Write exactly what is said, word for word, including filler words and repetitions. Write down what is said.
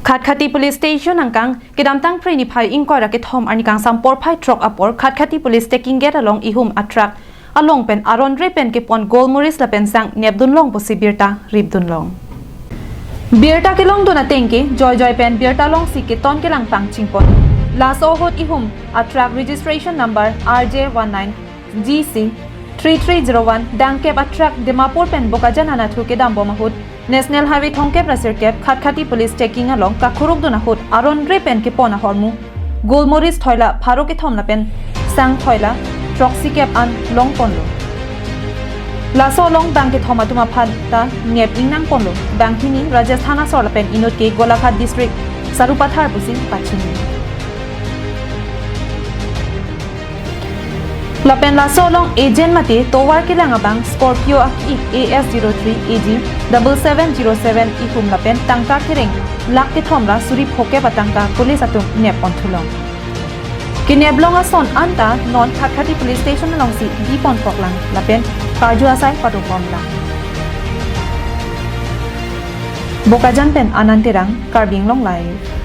Khatkhati Police Station angkang, kedamtang Phre niphai ingkoi ra kethom arni kangsam porphai throk apor Khatkhati Police Checking Gate along ihum a-truck along pen aron re pen kepon golmoris lapen sang nepdun long pusi birta ripdun long. Birta kelongdun ateng ke joijoi pen birta longsi keton kelangpang chingpon. Laso ahut ihum a-truck registration number R J one nine G C three three zero one dangkep a-truck Dimapur pen Bokajan anatthu kedam bom ahut National Highway thomkep ra sirkep Khatkhati Police Checking along kakhurukdun ahut aron re pen kepon ahormu golmoris thoila pharo kethom lapen sang thoila throksikep an longponlo. Laso along bang kethom atum aphan ta nep ingnangponlo. Bang hini Rajasthan asor lapen inut ke Golaghat District Sarupathar pusi pachini. Lapen laso along agent mate tovar kelang abang Scorpio aki A S zero three A G double seven zero seven ihum lapen tangka kereng lakh kethom ra suri phokep atangka police atum nepponthu long. Kenep long ason anta non Khatkhati Police Station alongsi bipon koklang lapen karju asai padopom lang. Bokajan pen Anand Terang, Karbi Anglong Live.